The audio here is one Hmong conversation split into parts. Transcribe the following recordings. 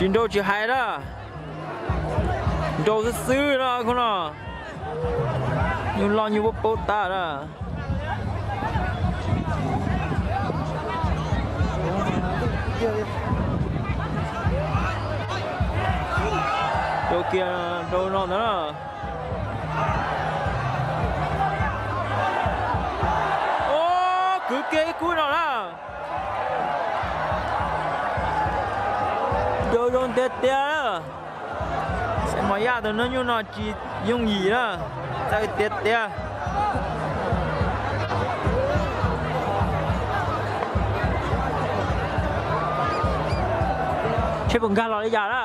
Tsis nrau tsis hais na. Nrau xwb xwb na khub no. Nyuj loj nyuj paub paub tas na. Rau kiag rau no ntawd na. Ub, kwv kiag ib kub no na. Rau zoo tiag tiag na. Xav Mos Yaj tus no nyuj no tsis yooj yim na. Txawj tiag tiag. Seb puas nkag los li cas na.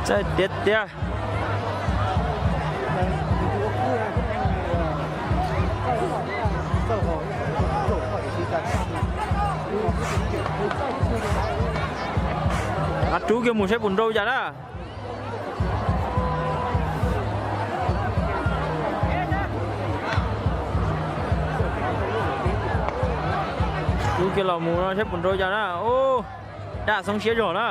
Txawj tiag tiag. Rub kiag mus saib puas nrau cas na. Rub kiag los mus no saib puas nrau cas na. Ub, daj xoob siab zog na.